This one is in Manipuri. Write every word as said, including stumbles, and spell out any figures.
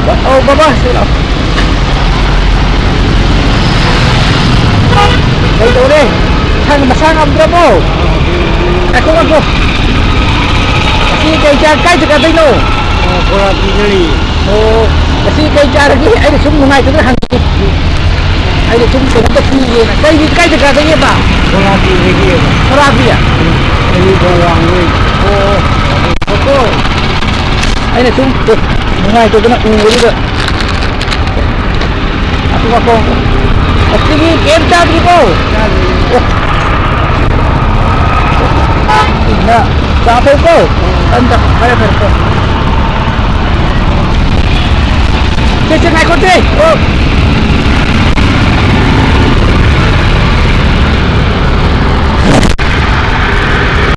ꯑꯧ, ꯕꯕꯥ, ꯁꯤ ꯂꯥꯎ꯫ ꯀꯩ ꯇꯧꯔꯦ? ꯁꯪ ꯃꯁꯥ ꯉꯝꯗ꯭ꯔꯕꯣ? ꯉꯥꯏꯈꯣ, ꯉꯥꯏꯈꯣ꯫ ꯑꯁꯤ ꯀꯩ ꯆꯥ-, ꯀꯥꯏ ꯖꯒꯥꯗꯩꯅꯣ? ꯑꯣ, ꯕꯣꯔꯥ ꯄꯤꯖꯔꯤ꯫ ꯑꯣ, ꯉꯁꯤ ꯀꯩ ꯆꯥꯔꯒꯦ? ꯑꯩꯅ ꯁꯨꯝ ꯅꯨꯡꯉꯥꯏꯇꯗꯅ ꯍꯪꯉꯤ꯫ ꯑꯩꯅ ꯁꯨꯝ ꯀꯩꯅꯣꯝꯇ ꯄꯤꯒꯦꯅ꯫ ꯀꯩꯒꯤ, ꯀꯥꯏ ꯖꯒꯥꯗꯒꯤꯕ? ꯕꯣꯔꯥ ꯄꯤꯖꯒꯦ꯫ ꯕꯣꯔꯥ ꯄꯤ? ꯎꯝ, ꯑꯩ ꯕꯣꯔꯥ ꯋꯥꯡꯉꯨ꯫ ꯑꯣ, ꯑꯣ꯫ ꯑꯩꯅ ꯁꯨꯝ ꯅꯨꯡꯉꯥꯏꯇꯗꯅ ꯎꯕꯗꯨꯗ꯫ ꯉꯥꯏꯈꯣ, ꯉꯥꯏꯈꯣ꯫ ꯑꯁꯤꯒꯤ ꯀꯩꯝ ꯆꯥꯗ꯭ꯔꯤꯕꯣ? ꯆꯥꯗ꯭ꯔꯤ꯫ ꯑꯣ꯫ ꯅ ꯆꯥꯊꯣꯛꯀꯣ꯫ ꯇꯟꯗ꯫ ꯐꯔꯦ, ꯐꯔꯦ, ꯐꯔꯦ꯫ ꯁꯦ, ꯁꯦ, ꯉꯥꯏꯈꯣ, ꯁꯦ꯫ ꯑꯣ꯫